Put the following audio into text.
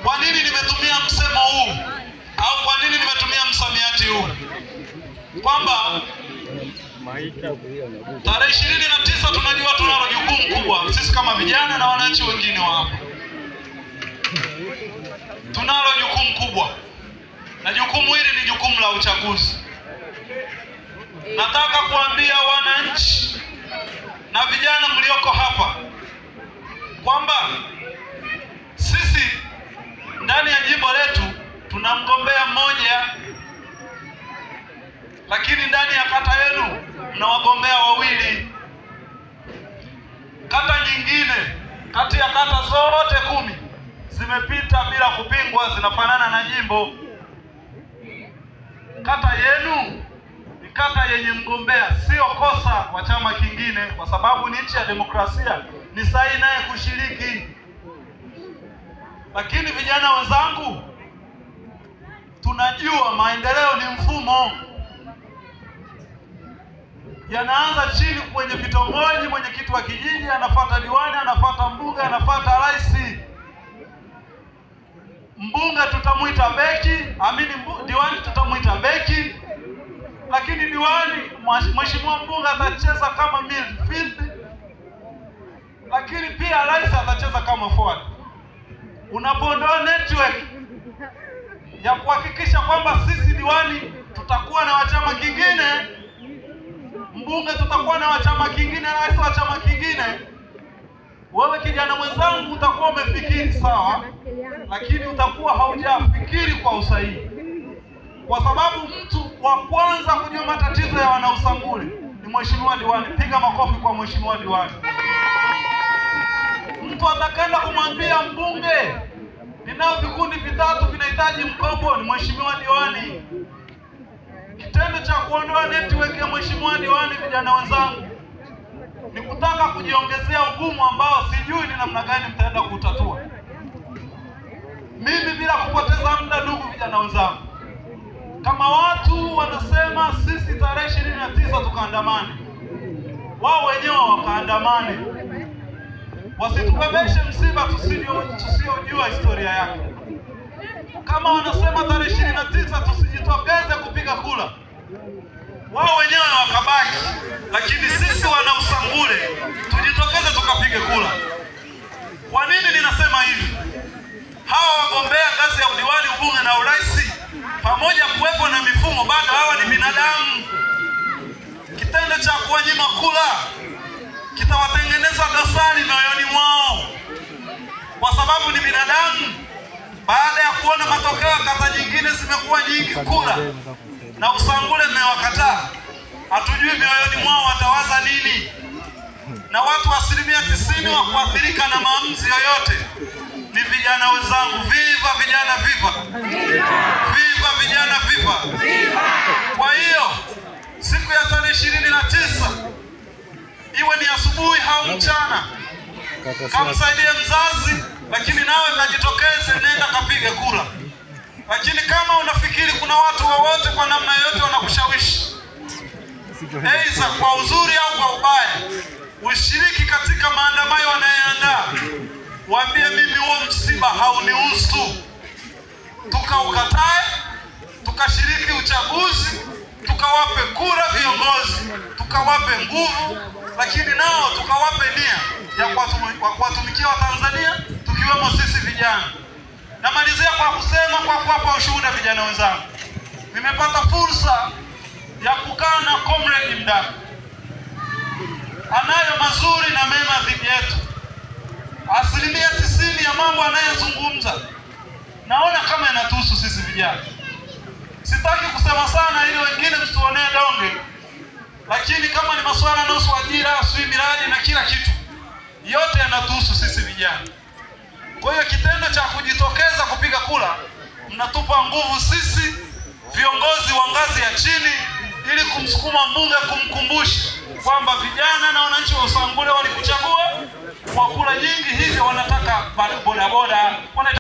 Kwa nini nimetumia msemo huu au kwa nini nimetumia msamiati huu? Kwamba tarehe 29 tunajua tunalo jukumu kubwa sisi kama vijana na wananchi wengine wa hapa. Tunalo jukumu kubwa, na jukumu hili ni jukumu la uchaguzi. Nataka kuambia wananchi na vijana mlioko hapa kwamba sisi ndani ya jimbo letu tuna mgombea mmoja, lakini ndani ya kata yenu mna wagombea wawili. Kata nyingine kati ya kata zote 10 zimepita bila kupingwa, zinafanana na jimbo. Kata yenu ni kata yenye mgombea, sio kosa wa chama kingine, kwa sababu ni nchi ya demokrasia, ni sahihi naye kushiriki. Lakini vijana wenzangu, tunajua maendeleo ni mfumo, yanaanza chini kwenye vitongoji. Mwenyekiti wa kijiji anafuata diwani, anafuata mbunge, anafuata rais. Mbunge tutamuita beki, amini diwani tutamuita beki, lakini diwani, mheshimiwa mbunge atacheza kama midfield, lakini pia rais atacheza kama forward. Unapoondoa network ya kuhakikisha kwamba sisi diwani tutakuwa na wachama kingine, mbunge tutakuwa na wachama kingine, rais wa chama kingine, wewe kijana mwenzangu utakuwa umefikiri sawa, lakini utakuwa haujafikiri kwa usahihi. Kwa sababu mtu wa kwanza kujua matatizo ya wanausangule ni mheshimiwa diwani. Piga makofi kwa mheshimiwa diwani. Mtu atakaenda kumwambia mbunge ninao vikundi vitatu vinahitaji mkopo ni mheshimiwa diwani. Kitendo cha kuondoa network ya mheshimiwa diwani, vijana wenzangu, ni kutaka kujiongezea ugumu ambao sijui ni namna gani mtaenda kutatua. Mimi bila kupoteza muda, ndugu vijana wenzangu, kama watu wanasema sisi tarehe 29 tukaandamane, wao wenyewe wakaandamane, wasitubebeshe msiba tusiojua historia yake. Kama wanasema tarehe 29 tusijitokeze kupiga kula, wao wenyewe wakabaki, lakini sisi wana Usangule tujitokeze tukapige kula. Kwa nini ninasema hivi? Hawa wagombea ngazi ya udiwani, ubunge na urais, pamoja kuwepo na mifumo, bado hawa ni binadamu. Kitendo cha kuwanyima kula kitawatengeneza dosari mioyoni mwao, kwa sababu ni binadamu. Baada ya kuona matokeo kata nyingine zimekuwa nyingi kula na Usangule mmewakataa, hatujui mioyoni mwao watawaza nini. Na watu 90% wa kuathirika na maamuzi yoyote ni vijana wenzangu. Viva vijana, viva! Viva vijana, viva! Kwa hiyo siku ya tarehe 29, iwe ni asubuhi au mchana, kamsaidie mzazi, lakini nawe kajitokeze, nenda kapige kura. Lakini kama unafikiri kuna watu wowote kwa namna yoyote wanakushawishi, aidha kwa uzuri au kwa ubaya, ushiriki katika maandamano wanayoandaa, waambie mimi huo msiba haunihusu. Tukaukatae, tukashiriki uchaguzi, tukawape kura viongozi, tukawape nguvu, lakini nao tukawape nia ya kuwatumikia Watanzania, tukiwemo sisi vijana. Namalizia kwa kusema, kwa kuwapa ushuhuda vijana wenzangu, nimepata fursa ya kukaa na Comrade Mdaka. Anayo mazuri na mema dhidi yetu. 90% ya mambo anayozungumza naona kama yanatuhusu sisi vijana. Sitaki kusema sana ili wengine msituonee donge, lakini kama ni masuala nusu ajira, sui miradi na kila kitu, yote yanatuhusu sisi vijana. Kwa hiyo kitendo cha kujitokeza kupiga kura, mnatupa nguvu sisi viongozi wa ngazi ya chini, ili kumsukuma mbunge, kumkumbusha kwamba vijana na wananchi wa Usangule walikuchagua kwa kura nyingi, hivyo wanataka bodaboda, wanataka